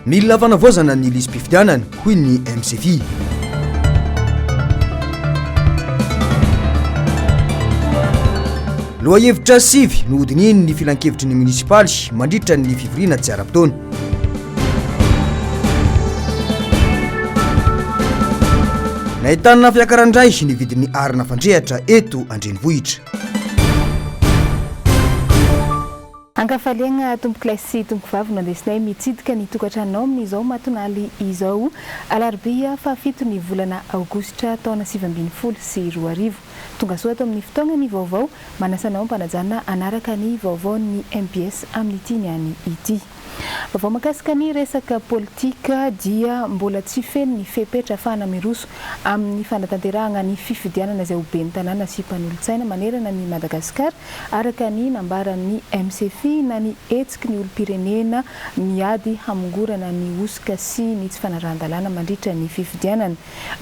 Mila fanavaozana ny lisi-pifidianana, hoy ny MCFI. Lohahevitra sivy no hodinihin'ny filankevitry ny monisipaly mandritra ny fivoriana tsy ara-potoana. Nahitana fiakaran-dray ny vidin'ny arina fandrehatra eto an-drenivohitra. Ankafaliagna tompokolahy sy tompokovavy no andesinay mitsidika ny tokantranonao amin'izao matonaly izao, alarobia fahafito ny volana aogositra taona 2019. Tongasoa ato amin'ny fotoagna ny vaovao, manasa anao am-panajana hanaraka ny vaovaon'ny mbs amin'ity niany ity. Vaovao mahakasika ny resaka politika dia mbola tsy feno ny fepetra afahana miroso amin'ny fanatanterahagna ny fifidianana izay ho ben'ny tanàna sy mpanolotsaina manerana an'i Madagasikara araka ny nambaran'ny MCFI na ny hetsiky ny olom-pirenena miady hamongorana ny hosoka sy ny tsy fanarahan-dalàna mandritra ny fifidianana.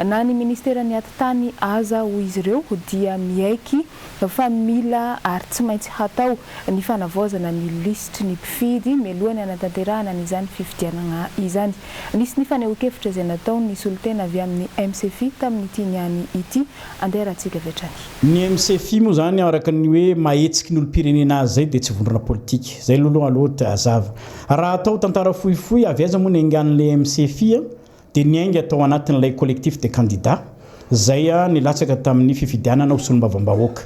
Na ny ministeran'ny atitany aza hoy izy ireo dia miaiky fa mila ary tsy maintsy hatao ny fanavaozana ny lisitry ny mpifidy mialoha ny hanatanterahana an'izany fifidianana izany. Nisy ny fanehoan-kevitra izay nataon'ny solontena avy amin'ny MCFI tamin'ity niany ity. Andeha arahantsika avy hatrany. Ny MCFI moa izany araka ny hoe mahetsiky ny olom-pirenena azy izay dia tsy vondrona politika. Izay aloha aloha hazava. Raha atao tantara fohifohy, avy aiza moa ny niaingan'ilay MCFI? dia niainga tao anatin'ilay collectif des candidats izay nilatsaka tamin'ny fifidianana ho solombavambahoaka.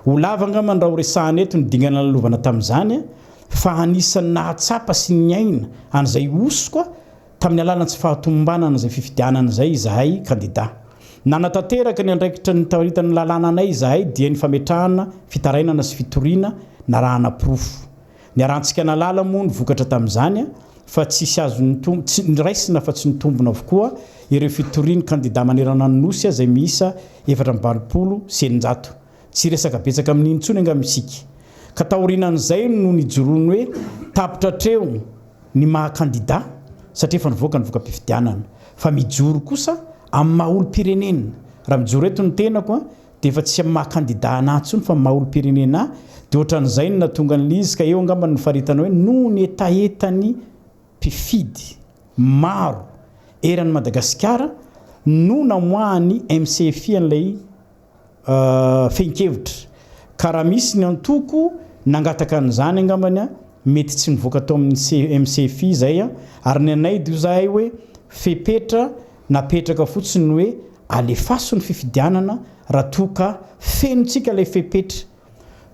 Ho lava angamba ny raha ho resahana eto ny dingana lalovana tamin'izany fa anisan'ny nahatsapa sy niaina an'izay hosoka tamin'ny alalan'ny tsy fahatomombanana izay fifidianana izay izahay kandida. Nanatanteraka ny andraikitra nitaritan'ny lalàna anay izahay dia ny fametrahana fitarainana sy fitoriana narahana porofo. Niarahantsika nahalala moa ny vokatra tamin'izany fa tsisy azo tsy niraisina fa tsy nitombina avokoa ireo fitorian'ny kandida manerana ny Nosy izay miisa 684. Tsy hiresaka betsaka amin'iny intsony angamba isika. Ka taorianan'izay no nijoroany hoe tapitra hatreo ny maha kandida satria efa nivoaka ny voka-pifidianana fa mijoro kosa amin'ny maha olom-pirenena. Raha mijoro eto ny tenako dia efa tsy amin'ny maha kandida anah intsony fa amin'ny maha olom-pirenena ahy, dia ohatran'izay no nahatonga an'ilay izy ka eo angamba no nofaritana hoe noho ny hetahetan'ny mpifidy maro eran'i Madagasikara no namoahan'ny MCFI an'ilay fehin-kevitra ka raha misy ny antoko nangataka an'izany angambany mety tsy nivoaka tao amin'ny MCFI izay ary ny anay dia izahay hoe fepetra Napetraka fotsiny ny hoe alefaso ny fifidianana raha toa ka fenontsika ilay fepetra.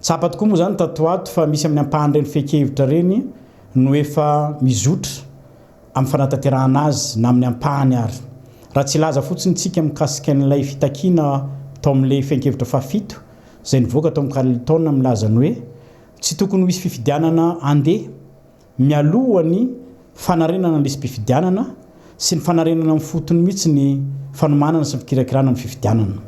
Tsapa tokoa moa izany tato ho ato fa misy amin'ny ampahan'ireny fehin-kevitra ireny no efa mizotra amin'ny fanatanterahana azy na amin'ny ampahany ary. Raha tsy hilaza fotsiny isika mikasika an'ilay fitakiana tao amin'ilay fehin-kevitra fahafito izay nivoaka tao amin'ny Carlton milaza ny hoe tsy tokony ho hisy fifidianana andeha mialoha ny fanarenana ny lisi-pifidianana sy ny fanarenana amin'ny fotony mihitsy ny fanomanana sy ny fikirakirana ny fifidianana.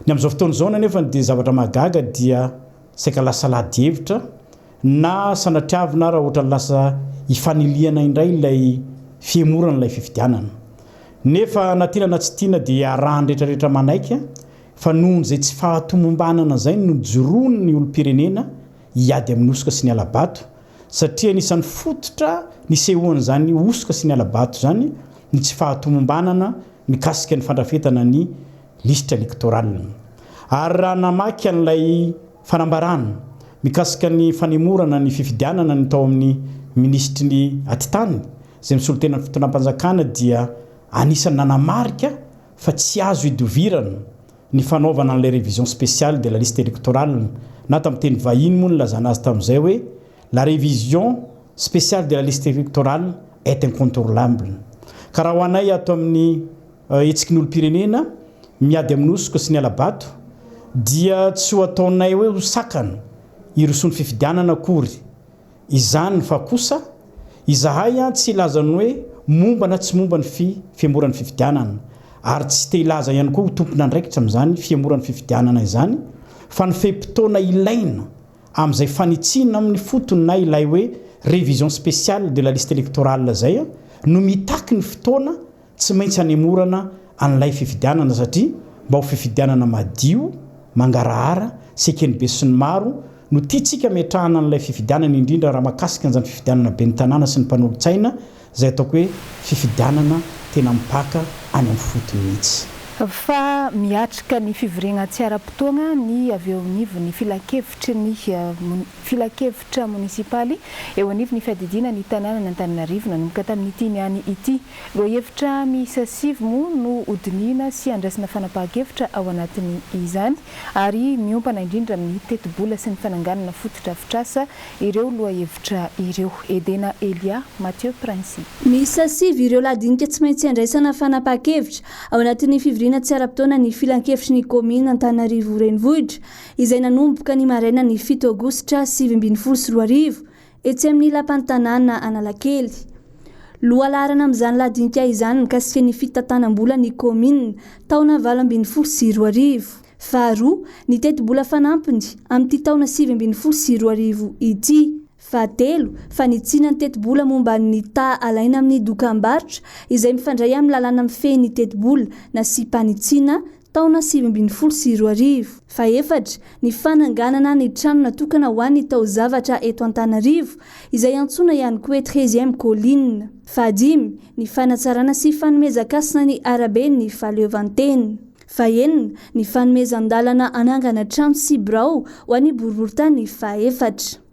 Ny amin'izao fotoana izao anefa dia zavatra mahagaga dia saika lasa lady hevitra na sanatriavina ara ohatran'ny lasa ifanilihana indray ilay fihemorana ilay fifidianana. Nefa na tiana na tsy tiana dia iarahan'ny rehetra rehetra manaiky fa noho izay tsy fahatomombanana izay no nijoroan'ny olom-pirenena hiady amin'ny hosoka sy ny hala-bato satria anisan'ny fototra nisehoan'izany hosoka sy ny hala-bato izany ny tsy fahatomombanana mikasika ny fandrafetana ny lisitra électoral. Ary raha namaky an'ilay fanambarana mikasika ny fanemorana ny fifidianana ny tao amin'ny minisitry ny atitany izay misolo tena ny fitondram-panjakana dia anisan'ny nanamarika fa tsy azo idovirana ny fanaovana an'ilay révision spéciale de la liste électorale na tamin'ny teny vahiny moa nilazana azy tamin'izay hoe la révision spéciale de la liste électorale est incontournable. Ka raha ho anay ato amin'ny hetsiky ny olom-pirenena miady amin'ny hosoka sy ny hala-bato dia tsy ho ataonay hoe ho sakana hirosoan'ny fifidianana akory Izany fa kosa, izahay tsy hilaza ny hoe momba na tsy momba ny fihemoran'ny fifidianana, ary tsy te hilaza ihany koa ho tompon'andraikitra amin'izany fihemoran'ny fifidianana izany, fa ny fe-potoana ilaina amin'izay fanitsiana amin'ny fotony na ilay hoe révision spéciale de la liste électorale izay no mitaky ny fotoana Tsy maintsy hanemorana an'ilay fifidianana satria mba ho fifidianana madio, mangarahara sy eken'ny besinimaro no tiantsika ametrahana an'ilay fifidianana indrindra raha makasika an'izany fifidianana ben'ny tanàna sy ny mpanolotsaina Izay ataoko hoe fifidianana tena mipaka any amin'ny fotony mihitsy. Fa miatrika ny fivoriagna tsy ara-potoagna ny avy eo anivon'ny filankevitry ny filankevitra monisipaly eo anivon'ny fiadidiana ny tanànan'Antananarivo nanomboka tamin'ity niany ity. Lohahevitra miisa sivy moa no hodinihina sy handraisana fanapahan-kevitra ao anatin'izany ary miompana indrindra amin'ny tetibola sy ny fananganana fotodrafitrasa ireo lohahevitra ireo. Edena Elia, Mathieu Princi. Miisa sivy ireo lahadinika tsy maintsy andraisana fanapahan-kevitra ao anatin'ny fivoriana tsy ara-potoana ny filankevitry ny kaominina Antananarivo Renivohitra izay nanomboka ny marainan'ny fito aogositra 2019 etsy amin'ny lapan'ny tanàna Analakely. Lohalaharana amin'izany lahadinika izany mikasika ny fitantanam-bola ny kaominina taona 2018. Faharoa, ny tetibola fanampiny amin'ity taona 2019 ity. Fahatelo, fanitsiana ny tetibola momba ny taha alaina amin'ny dokam-barotra izay mifandray amin'ny lalàna mifehy ny tetibola nasiam-panitsiana taona 2019. Fahefatra, ny fananganana ny trano natokana ho an'ny taozavatra eto Antanarivo izay antsoina ihany koa hoe Treizième colline. Fahadimy, ny fanatsarana sy fanomezan-kasina ny araben'ny fahaleovantena. Fahenina, ny fanomezan-dalana hanangana trano sy birao ho an'ny boriborintany fahaefatra.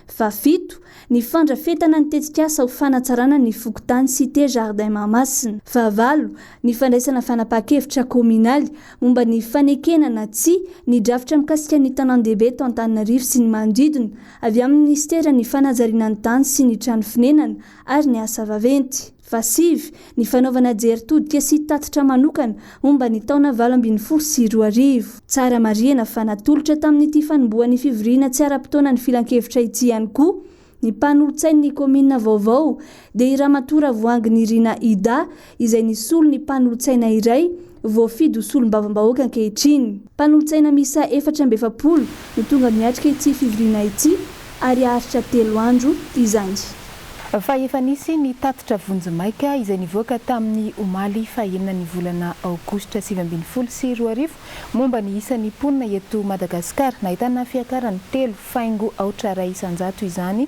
Fahafito, ny fandrafetana ny tetikasa ho fanatsarana ny fokontany Cité Jardin Mahamasina. Fahavalo, ny fandraisana fanapahan-kevitra kaominaly momba ny fanekena na tsia ny drafitra mikasika ny tanàn-dehibe eto Antananarivo sy ny manodidina avy amin'ny minisiteran'ny fanajariana ny tany sy ny trano fonenana ary ny asa vaventy. Fahasivy, ny fanaovana jery todika sy tatitra manokana momba ny taona 2018. Tsara marihana fa natolotra tamin'ity fanombohan'ny fivoriana tsy ara-potoana ny filankevitra ity ihany koa ny mpanolotsain'ny kaominina vaovao dia i Ramatoa Ravoahangy Nirina Ida izay nisolo ny mpanolotsaina iray voafidy ho solombavambahoaka ankehitriny. Mpanolotsaina miisa 44 no tonga miatrika ity fivoriana ity ary haharitra telo andro izany. Fa efa nisy ny tatitra vonjimaika izay nivoaka tamin'ny omaly fahenina ny volana aogositra 2019 momba ny isan'ny mponina eto Madagasikara. Nahitana fiakarany telo faingo aotra iray isan-jato izany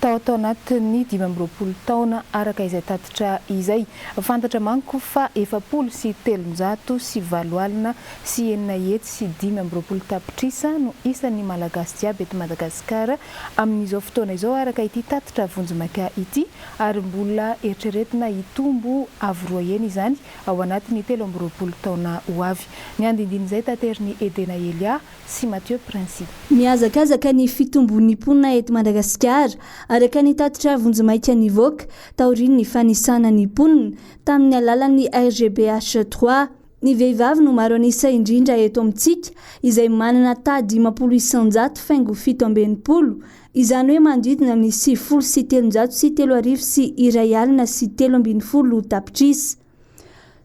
tao tao anatin'ny 25 taona araka izay tatitra izay. Fantatra manko fa 640 626 tapitrisa no isan'ny Malagasy jiaby eto Madagasikara Amin'izao fotoana izao araka ity tatitra vonjimaika ity ary mbola eritreretina hitombo avo roa heny izany ao anatin'ny 23 taona ho avy. Ny andindin'izay taterin'i Edena Elia sy Mathieu Princi. Mihazakazaka ny fitombon'ny mponina eto Madagasikara, araka ny tatitra vonjimaika nivoaka taorian'ny fanisana ny mponina tamin'ny alalan'ny RGBH trois. Ny vehivavy no maro an'isa indrindra eto amintsika, izay manana taha 50% faingo 67, izany hoe manodidina ny 390 3113 tapitrisa.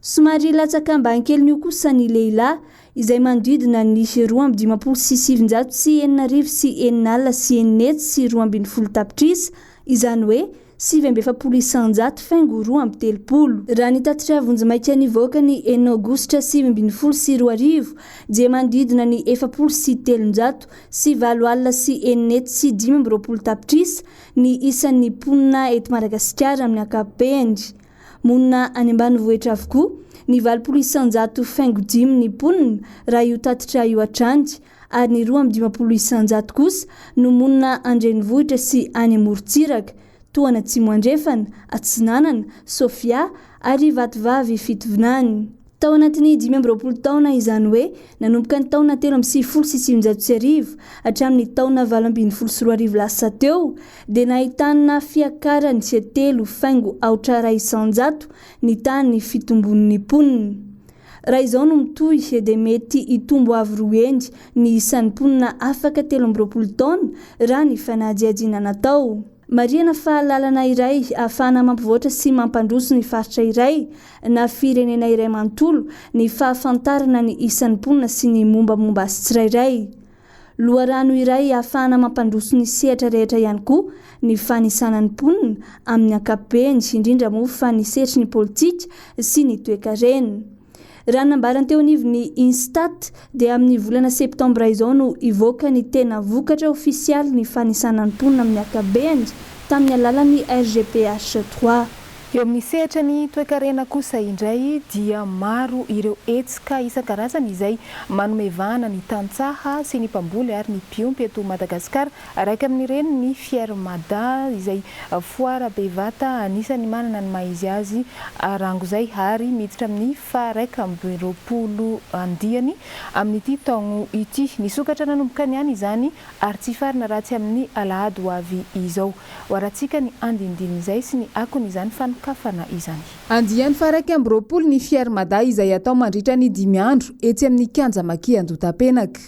Somary latsaka ambany kelin'io kosa ny lehilahy, izay manodidina ny 652 06 0612 tapitrisa, izany hoe 49% faingo 32. Raha ny tatitra vonjimaika nivoaka ny enina aogositra 2019 dia manodidina ny 640 608 625 tapitrisa ny isan'ny mponina eto Madagasikara amin'ny ankapobeny. Monina any ambanivohitra avokoa ny 80% faingo dimy ny mponina raha io tatitra io hatrany ary ny 52% kosa no monina an-drenivohitra sy any amorontsiraka, toa an'Atsimo Andrefana, Atsinanana, Sofia ary Vatovavy Fitovinany. Tao anatin'ny 25 taona, izany hoe nanomboka ny taona 1993 hatramin'ny taona 2018 lasa teo, dia nahitana fiakarany telo faingo aotra iray isan-jato ny tahan'ny fitombon'ny mponina. Raha izao no mitohy dia mety hitombo avo roa heny ny isan'ny mponina afaka 23 taona raha ny fanadihadiana natao. Marihana fa lalana iray ahafahana mampivoatra sy mampandroso ny faritra iray na firenena iray manontolo ny fahafantarana ny isan'ny mponina sy ny mombamomba azy tsirairay. Loharano iray ahafahana mampandroso ny sehatra rehetra ihany koa ny fanisana ny mponina amin'ny ankapobeny, indrindra moa fa ny sehatry ny politika sy ny toekarena. Raha ny nambarany teo anivon'ny Instat dia amin'ny volana septambra izao no hivoaka ny tena vokatra ofisialy ny fanisana ny mponina amin'ny ankapobeny tamin'ny alalan'ny RGPH trois. Eo amin'ny sehatra ny toekarena kosa indray dia maro ireo hetsika isan-karazany izay manome vahana ny tantsaha sy ny mpamboly ary ny mpiompy eto Madagasikara. Raika amin'ireny ny Fier Mada izay foara bevata anisan'ny manana ny maha izy azy rangozay ary miditra amin'ny faha-21 andiany amin'ity taogno ity. Nisokatra nanomboka niany izany ary tsy hifarana raha tsy amin'ny alahady ho avy izao. Ho aratsika ny andinindin'izay sy ny akon'izany fanokafana izany. Andiany faha-21 ny Fier Mada izay atao mandritra ny dimy andro etsy amin'ny kianja Maki Andotapenaka.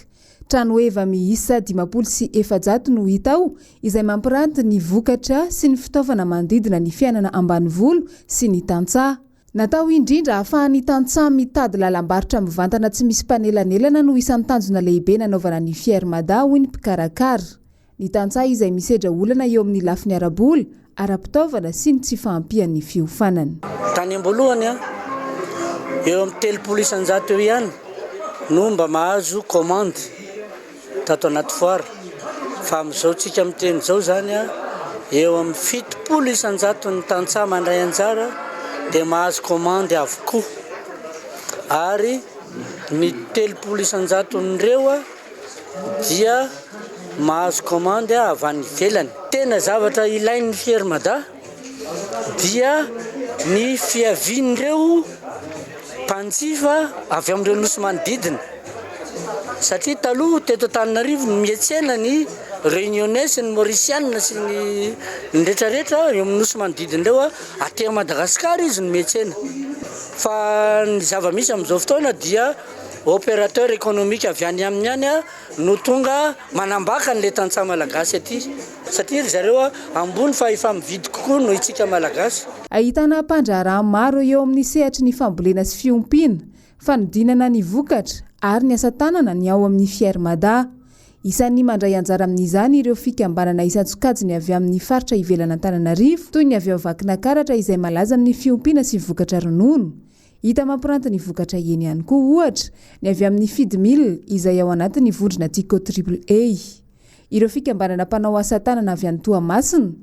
Trano heva miisa 450 no hita ao izay mampiranty ny vokatra sy ny fitaovana manodidina ny fiainana ambanivolo sy ny tantsaha. Natao indrindra hahafahan'ny tantsaha mitady lalam-barotra mivantana tsy misy mpanelanelana no isan'ny tanjona lehibe nanaovana ny Fier Mada hoy ny mpikarakara. Ny tantsaha izay misedra olana eo amin'ny lafiny ara-bola, ara-pitaovana sy ny tsy fahampian'ny fiofanana. Tany am-boalohany, eo amin'ny 30% eo ihany no mba mahazo commande tato anaty foire, fa amin'izao tsika miteny izao izany, eo amin'ny 70% ny tantsaha mandray anjara dia mahazo commande avokoa, ary ny 30%-n'ireo dia mahazo commande avy any ivelany. Tena zavatra ilain'ny Fier Mada dia ny fiavian'ireo mpanjifa avy amin'ireo nosy manodidina satria taloha teto Antananarivo no miantsena ny Réunionnais sy ny Mauriciana sy ny ny rehetrarehetra eo amin'ny nosy manodidina ireo, aty Madagasikara izy no miantsena fa ny zava-misy amin'izao fotoana dia Opérateur économique avy any aminy any no tonga manambaka an'ilay tantsaha malagasy aty satria ry zareo ambony fahefa-mividy kokoa noho itsika malagasy. Ahitana mpandraharaha maro eo amin'ny sehatry ny fambolena sy fiompiana, fanodinana ny vokatra ary ny asa tanana ny ao amin'ny Fier Mada. Isan'ny mandray anjara amin'izany ireo fikambanana isan-tsokajiny avy amin'ny faritra ivelan'Antananarivo toy ny avy ao Vakinakaratra izay malaza amin'ny fiompiana sy vokatra ronono. Hita mampiranty ny vokatra eny ihany koa, ohatra, ny avy amin'ny Fidmil izay ao anatin'ny vondrona Tiko Triple A. Ireo fikambanana mpanao asa tanana avy any Toamasina,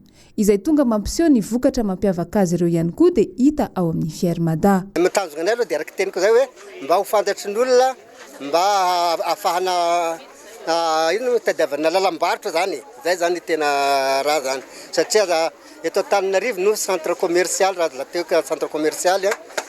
izay tonga mampiseho ny vokatra mampiavaka azy ireo ihany koa dia hita ao amin'ny Fier Mada. Ny tanjona anay aloha dia araka ny teniko izay hoe mba ho fantatry ny olona mba ahafahana inona moa hitadiavana lalam-barotra izany e, izay izany ny tena raha izany satria raha Eto Antananarivo no centre commercial raha lahateo ka centre commercial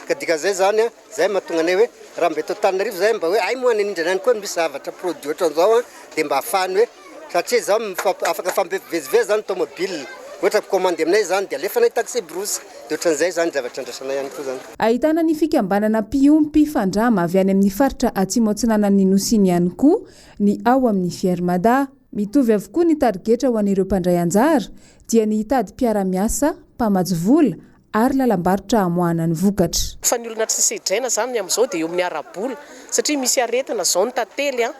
ka dikan'izay zany zay mahatonga anay hoe raha mba eto Antananarivo zay mba hoe hay moa any anindrana any koa misy zavatra produit ohatran'izao an dia mba ahafahany hoe satria zao afaka mifampivezivezy zany tomobile ohatra commande aminay zany dia alefanay taxi brousse dia ohatran'izay zany zavatra andrasanay ihany koa zany. Ahitana ny fikambanana mpiompy fandrama avy any amin'ny faritra atsimo atsinanan'ny Nosy iny ihany koa ny ao amin'ny Fier Mada. Mitovy avokoa ny tarigetra ho an'ireo mpandray anjara dia ny hitady mpiara-miasa, mpamatsy vola ary lalam-barotra hamoahana ny vokatra. Fa ny olona tsy sedraina zany amin'izao dia eo amin'ny ara-bola satria misy aretina zao ny tantely an,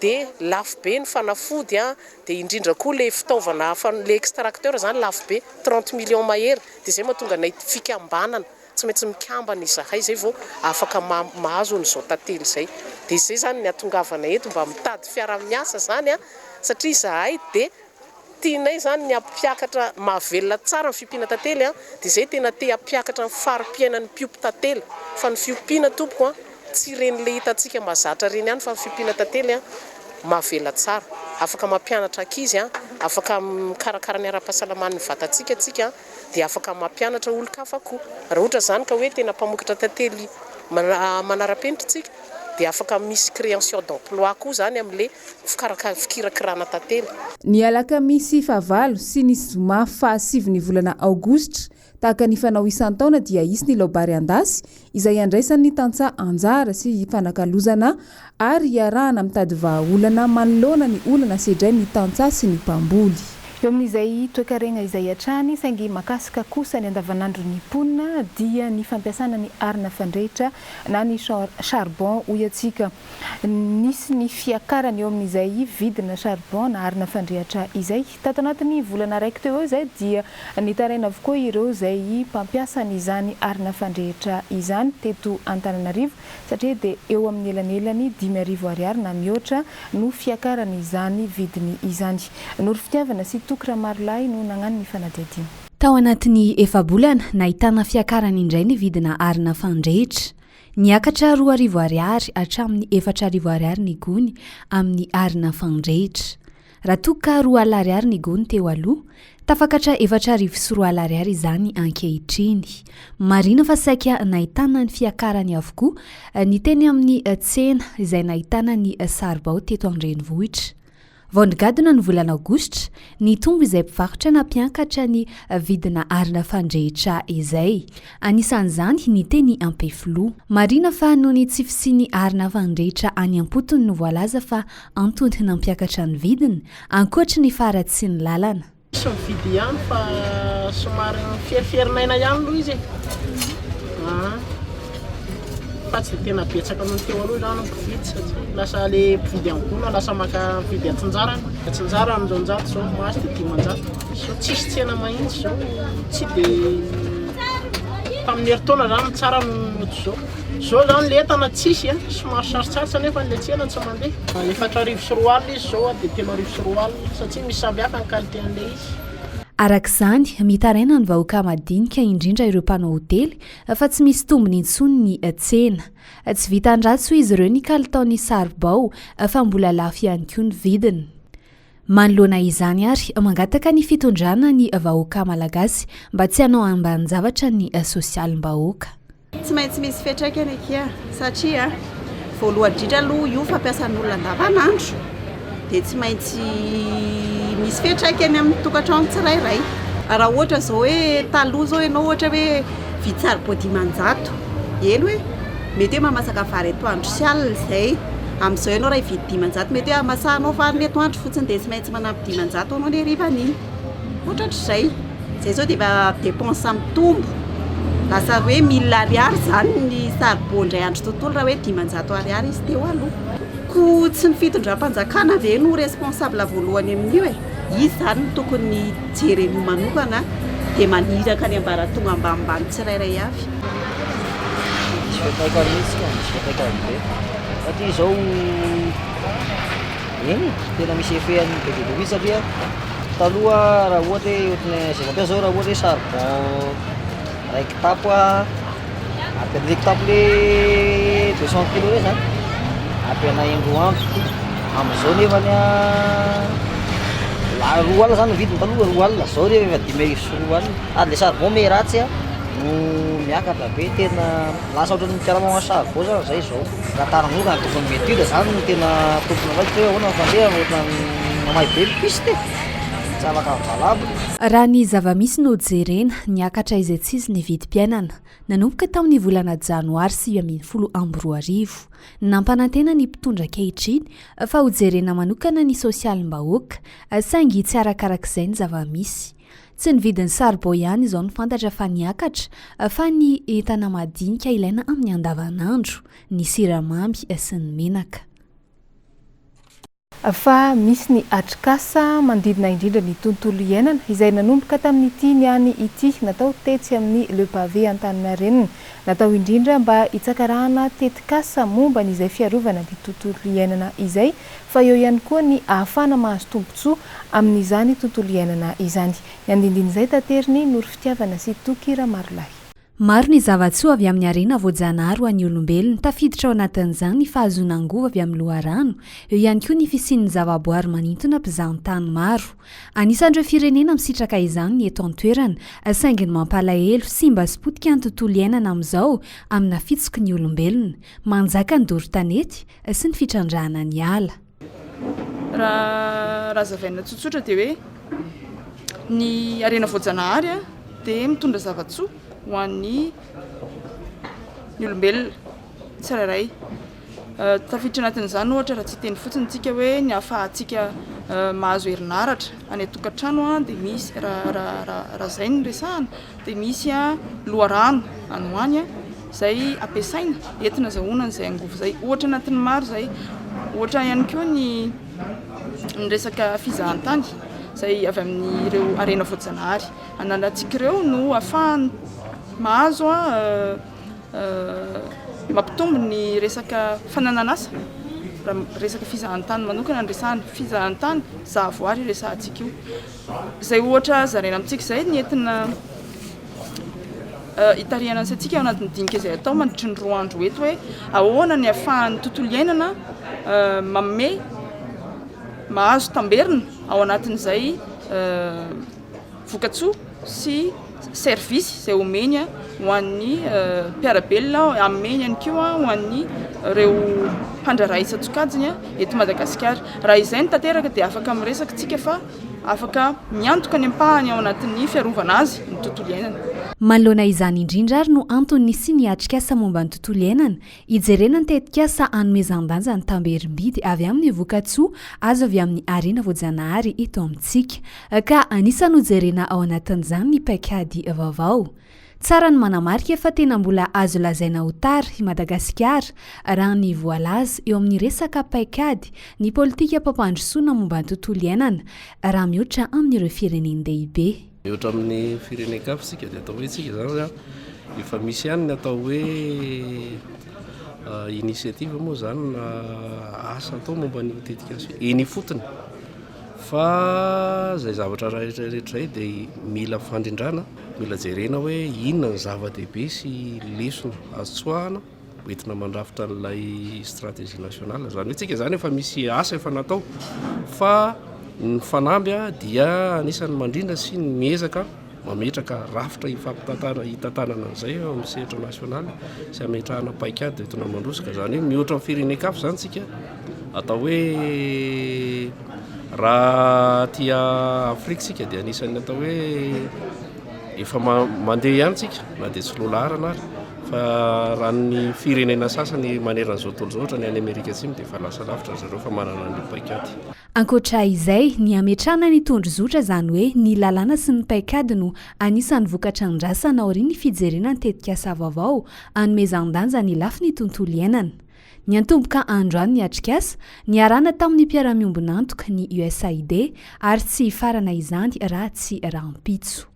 dia lafo be ny fanafody an, dia indrindra koa le fitaovana le extracteur zany lafo be, 30 millions mahery, dia izay mahatonga anay fikambanana Tsy maintsy mikambana izahay izay vao afaka mahazo an'izao tantely izay. Dia izay izany ny hatongavanay eto mba mitady fiaraha-miasa izany an, satria izahay dia tianay izany ny hampiakatra, mahavelona tsara ny fiompiana tantely an, dia izay tena te hampiakatra ny fari-piainan'ny mpiompy tantely. Fa ny fiompiana tompoko an, tsy ireny le hitantsika mahazatra ireny ihany fa ny fiompiana tantely an, mahavelona tsara. Afaka mampianatra ankizy an, afaka mikarakara ny ara-pahasalaman'ny vatantsika tsika an. dia afaka mampianatra olon-kafa koa. Raha ohatra izany ka hoe tena mpamokatra tantely manara-penitra isika dia afaka misy création d'emploi koa izany amin'ilay fikirakirana tantely. Ny alakamisy fahavalo sy ny zoma fahasivy ny volana aogositra, tahaka ny fanao isan-taona dia hisy ny laobary an-dasy izay handraisan'ny tantsaha anjara sy hifanakalozana ary hiarahana mitady vahaolana manoloana ny olana sedrain'ny tantsaha sy ny mpamboly. Eo amin'izay toekarena izay hatrany, saingy mahakasika kosa ny andavanandron'ny mponina, dia ny fampiasana ny arina fandrehitra na ny charbon hoy antsika. Nisy ny fiakarany eo amin'izay vidina charbon na arina fandrehatra izay. Tato anatin'ny volana araiky teo eo izay dia nitaraina avokoa ireo izay mpampiasa an'izany arina fandrehitra izany teto Antananarivo satria dia eo amin'ny elanelany 5000 ariary na mihoatra no fiakaran'izany vidiny izany. Noro Fitiavana sy Toky Ramarolahy no nagnano ny fanadihadiana. Tao anatin'ny efa-bolana, nahitana fiakarany indray ny vidina arina fandrehitra. Niakatra 2000 ariary hatramin'ny 4000 ariary ny gony amin'ny arina fandrehitra. Raha toa ka 20 ariary ny gony teo aloha, tafakatra 2004 ariary izany ankehitriny. Marihina fa saika nahitana ny fiakarany avokoa ny teny amin'ny tsena izay nahitana ny saribao teto an-drenivohitra. Vao nigadona ny volana aogositra, nitombo izay mpivarotra nampiankatra ny vidina arina fandrehitra izay. Anisan'izany ny teny Ampefiloha. Marihina fa noho ny tsy fisian'ny arina fandrehitra any am-potony no voalaza fa antony nampiakatra ny vidiny, ankoatry ny faharatsian'ny lalana. Misy mividy ihany fa somary miferiferinaina ihany aloha izy e. Ah. Fa tsy dia tena betsaka noho ny teo aloha izany ny mpividy satria lasa le mpividy amin'ny gona lasa maka mividy antsinjarany. Antsinjarany 200 izao ny mahazo dia 500. Izao tsisy tsena mahitsy izao, tsy dia tamin'ny herintaona izany ny tsara noho ny ohatr'izao. Izao izany le entana tsisy a, somary sarotsarotra nefa le tsena tsy mandeha. 2004 izy izao dia 2003 satria misy samy hafa ny qualité an'ilay izy. Araka izany, mitaraina ny vahoaka madinika indrindra ireo mpanao hotely fa tsy misy tombony intsony ny tsena. Tsy vitan'ny ratsy hoy izy ireo ny kalitaon'ny saribao fa mbola lafo ihany koa ny vidiny. Manoloana izany ary, mangataka ny fitondrana ny vahoaka malagasy mba tsy hanao ambanin-javatra ny sosialim-bahoaka. Tsy maintsy misy fiantraikany akia satria voalohany indrindra aloha io fampiasan'olona andavanandro dia tsy maintsy misy fiantraikany amin'ny tokantrano tsirairay. Raha ohatra izao hoe taloha izao ianao ohatra hoe vidy saribao 500, eny hoe mety hoe mahamasaka vary atoandro sy alina izay. Amin'izao ianao raha hividy 500 mety hoe hamasahanao vary ny atoandro fotsiny dia tsy maintsy manampy 500 anao ny harivan'iny. Ohatrohatr'izay. Izay izao dia efa dépense mitombo. Lasa hoe mille ariary izany ny saribao indray andro tontolo raha hoe 500 ariary izy teo aloha. Koa tsy ny fitondram-panjakana ve no responsable voalohany amin'io e? Izy izany no tokony hijery an'io manokana dia maniraka ny ambaratonga ambanimbany tsirairay avy. Misy fiantraikany mihitsy ka, misy fiantraikany be. Satria izao eny e, tena misy effet-ny be dia be mihitsy satria taloha raha ohatra hoe ohatran'ny izay mampiasa izao raha ohatra hoe charbon iray kitapo ampy an'ilay kitapo le 200 kilos reny zany, ampy anay indroa andro. Amin'izao nefany an, 20 alina zany ny vidiny taloha, 20 alina, zao re efa 2005. Sady le charbon miharatsy an no miakatra be, tena lasa ohatran'ny mikarama ho an'ny charbon zany zay zao. Raha tara manokana tokony mi-étude zany no tena tompon'andraikitra hoe ahoana ny fandehany, ohatran'ny mamay be ny piste e, tsy afaka valable. Raha ny zava-misy no jerena, niakatra izay tsy izy ny vidim-piainana, nanomboka tamin'ny volana janoary 2019. Nampanantena ny mpitondra ankehitriny fa hojerena manokana ny sosialim-bahoaka, saingy tsy arakarak'izay ny zava-misy. Tsy ny vidin'ny saribao ihany izao no fantatra fa niakatra fa ny entana madinika ilaina amin'ny andavanandro, ny siramamy sy ny menaka. Fa misy ny atrikasa manodidina indrindra ny tontolo iainana izay nanomboka tamin'ity niany ity natao tetsy amin'ny Le Pavé Antaninarenina. Natao indrindra mba hitsakarahana tetikasa momba ny izay fiarovana ny tontolo iainana izay fa eo ihany koa ny ahafahana mahazo tombontsoa amin'izany tontolo iainana izany. Ny andindin'izay taterin'i Noro Fitiavana sy Toky Ramarolahy. Maro ny zava-tsoa avy amin'ny harena voajanahary ho an'ny olombelona, tafiditra ao anatin'izany ny fahazoana angovo avy amin'ny loharano, eo ihany koa ny fisian'ny zavaboary manintona mpizahantany maro. Anisan'ireo firenena misitraka izany ny eto an-toerana, saingy ny mampalahelo, simba sy potika ny tontolo iainana amin'izao amina fitsoky ny olombelona. Manjaka ny doro tanety sy ny fitrandrahana ny ala. Raha hazavaina tsotsotra dia hoe ny harena voajanahary dia mitondra zava-tsoa ho an'ny ny olombelona tsirairay. Tafiditra anatin'izany ohatra raha tsy hiteny fotsiny isika hoe ny ahafahantsika mahazo herinaratra any an-tokantrano dia misy raha raha izay no resahana dia misy loharano any ho any izay ampiasaina entina azahoana an'izay angovo izay. Ohatra anatin'ny maro izay. Ohatra ihany koa ny ny resaka fizahantany izay avy amin'ireo harena voajanahary ananantsika ireo no ahafahana mahazo mampitombo ny resaka fananan'asa. Raha resaka fizahantany manokana no resahana, fizahantany, zahavoary io resahantsika io. Izay ohatra zaraina amintsika izay ny entina hitarihana ny saintsika ao anatin'ny dinika izay atao mandritry ny roa andro eto hoe ahoana ny ahafahan'ny tontolo iainana manome mahazo tamberina ao anatin'izay vokatsoa sy service izay omeny ho an'ny mpiara-belona, ameny ihany koa ho an'ny ireo mpandraharaha isan-tsokajiny eto Madagasikara. Raha izay no tanteraka dia afaka miresaka isika fa afaka miantoka ny ampahany ao anatin'ny fiarovana azy ny tontolo iainana. Manoloana izany indrindra ary no antony nisian'ny atrikasa momba ny tontolo iainana Hijerena ny tetikasa hanomezan-danja ny tamberim-bidy avy amin'ny vokatsoa azo avy amin'ny harena voajanahary eto amintsika. Ka anisan'ny hojerena ao anatin'izany ny paikady vaovao. Tsara ny manamarika fa tena mbola azo lazaina ho tara i Madagasikara raha ny voalaza eo amin'ny resaka paikady ny politikam-pampandrosoana momba ny tontolo iainana raha mihoatra amin'ireo firenen-dehibe. Mihoatra amin'ny firenen-kafa isika dia atao hoe isika izany efa misy ihany ny atao hoe initiative moa izany na asa atao momba an'io tetikasa io eny ifotony fa izay zavatra rehetra rehetra izay dia mila fandrindrana, mila jerena hoe inona ny zava-dehibe sy lesona azo tsoahana. hoentina mandrafitra an'ilay stratégie nationale. Izany hoe tsika izany efa misy asa efa natao fa ny fanamby dia anisan'ny mandrindra sy ny miezaka mametraka rafitra hifampitantana hitantanana an'izay eo amin'ny sehatra nasionaly sy hametrahana paikady entina mandroso ka izany hoe mihoatra amin'ny firenen-kafa izany tsika atao hoe raha aty Afrika isika dia anisan'ny atao hoe efa mandeha ihany tsika na dia tsy loha laharana ary Fa raha ny firenena sasany manerana izao tontolo izao, ohatra ny any Amerika Atsimo dia efa lasa lavitra ry zareo fa manana an'io paikady. Ankoatra izay, ny hametrahana ny tondrozotra, izany hoe ny lalàna sy ny paikady no anisan'ny vokatra andrasana aorian'ny fijerena ny tetikasa vaovao hanomezan-danja ny lafiny tontolo iainana. Niantomboka androany ny atrikasa, niarahana tamin'ny mpiara-miombon'antoka, ny USAID, ary tsy hifarana izany raha tsy rahampitso.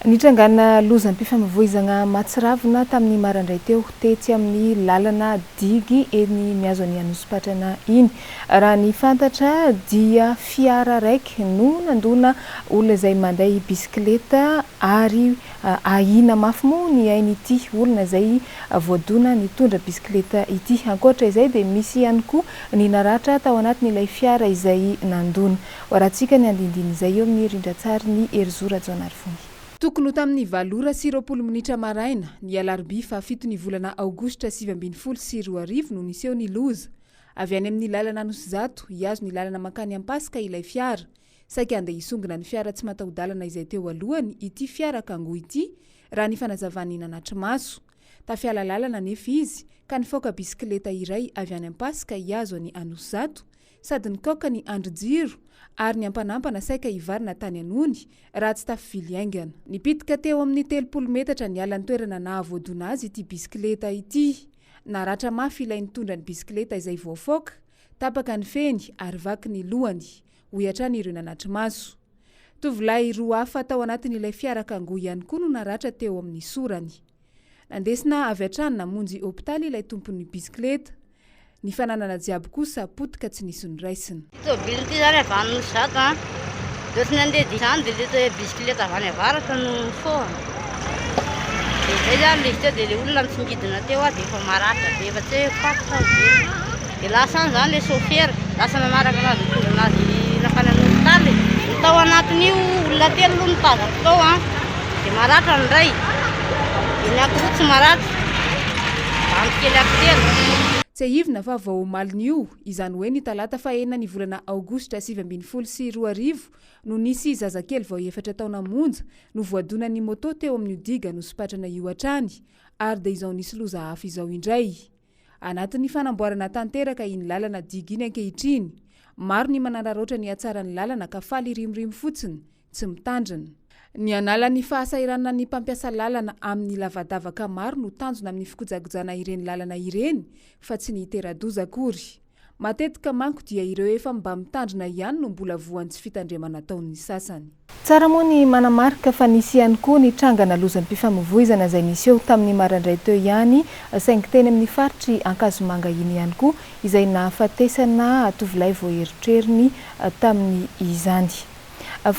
Nitrangana lozam-pifamoivoizana mahatsiravina tamin'ny maraindray teo tetsy amin'ny lalana digy eny mihazo an'i Anosipatrana iny. Raha ny fantatra dia fiara raiky no nandona olona izay mandeha bisikileta ary ahiana mafy moa ny ain'ity olona izay voadona nitondra bisikileta ity. Ankoatra izay dia misy ihany koa ny naratra tao anatin'ilay fiara izay nandona. Hoarahantsika ny andinindin'izay eo amin'ny rindran-tsarin'i Herizo Rajaonarivony. Tokony ho tamin'ny valo ora sy 20 minitra maraina, ny alarobia fahafito ny volana aogositra 2019 no niseho ny loza. Avy any amin'ny lalana Anosizato hihazo ny lalana mankany Ampasika ilay fiara. Saika handeha hisongona ny fiara tsy mataho-dalana izay teo alohany ity fiara Kangoo ity, raha ny fanazavan'ny nanatri-maso. Tafiala lalana anefa izy ka nifaoka bisikileta iray avy any Ampasika hihazo an'i Anosizato sady nikaoka ny andrin-jiro ary niampanampana saika hivarina tany Anony raha tsy tafivily haingana. Nipitika teo amin'ny 30 metatra niala ny toerana nahavoadona azy ity bisikileta ity. Naratra mafy ilay nitondra ny bisikileta izay voafaoka, tapaka ny feny ary vaky ny lohany, hoy hatrany ireo nanatri-maso. Tovolahy roa hafa tao anatin'ilay fiara Kangoo ihany koa no naratra teo amin'ny sorany. Nandesina avy hatrany namonjy hopitaly ilay tompon'ny bisikileta. Ny fananana jiaby kosa potika tsy nisy noraisina. Ity tôbily ity zany avy any Anosizato an, dia ohatran'ny handeha dia izany dia ilay bisikileta avy any avaratra no nifohana. Dia izay zany ilay izy teo dia ilay olona nitsingidina teo aho dia efa maratra be efa tsy hoe faty sa ho velona. Dia lasa any zany ilay sôfera, lasa nanaraka anazy nitondra anazy nankany amin'ny hopitaly. Ny tao anatin'io olona telo aloha no tazako tao an. Dia maratra ny iray, dia ny ankiroa tsy maratra, bandy kely ankitelo. Tsiahivina fa vao omalin'io, izany hoe ny talata fahenina ny volana aogositra 2019 no nisy zazakely vao efatra taona monja no voadonan'ny moto teo amin'io diga Anosipatrana io hatrany ary dia izao nisy loza hafa izao indray. Anatin'ny fanamboarana tanteraka iny lalana digy iny ankehitriny. Maro ny manararaotra ny hatsaran'ny lalana ka faly hirimorimo fotsiny, tsy mitandrina. Ny hanala ny fahasahiranan'ny mpampiasa lalana amin'ny lavadavaka maro no tanjona amin'ny fikojakojana ireny lalana ireny fa tsy ny hitera-doza akory. Matetika manko dia ireo efa mba mitandrina ihany no mbola voan'ny tsy fitandremana ataon'ny sasany. Tsara moa ny manamarika fa nisy ihany koa ny trangana lozam-pifamoivoizana izay niseho tamin'ny maraindray teo ihany saingy teny amin'ny faritr'i Ankazomanga iny ihany koa izay nahafatesana tovolahy vao erotrerony tamin'izany.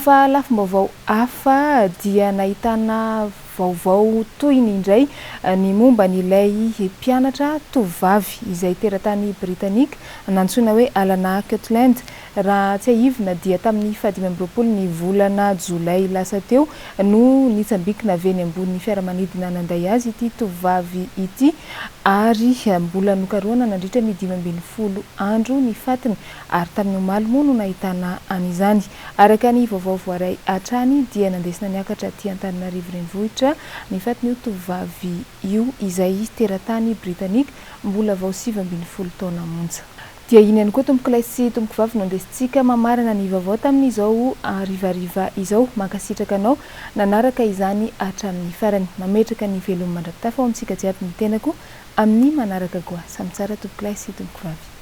Fa lafim-baovao hafa dia nahitana vaovao tohiny indray ny momba an'ilay mpianatra tovovavy izay teratany Britanika nantsoina hoe Alana Cutland. Raha tsiahivina dia tamin'ny faha 25 ny volana jolay lasa teo no nitsambikina avy eny ambony fiaramanidina nanday azy ity tovovavy ity ary mbola nokarohana nandritra ny 15 andro ny fatiny ary tamin'ny omaly moa no nahitana an'izany. Araka ny vaovao voaray hatrany dia nandesina niakatra aty Antananarivo renivohitra ny fatin'io tovovavy io izay teratany Britanika mbola vao 19 taona monja. Dia iny ihany koa tompokolahy sy tompokovavy no andesintsika mamarana ny vaovao tamin'izao harivariva izao. Mankasitraka anao nanaraka izany hatramin'ny farany. Mametraka ny veloma mandra-pitafa ho amintsika jiaby ny tenako amin'ny manaraka koa. Samy tsara tompokolahy sy tompokovavy.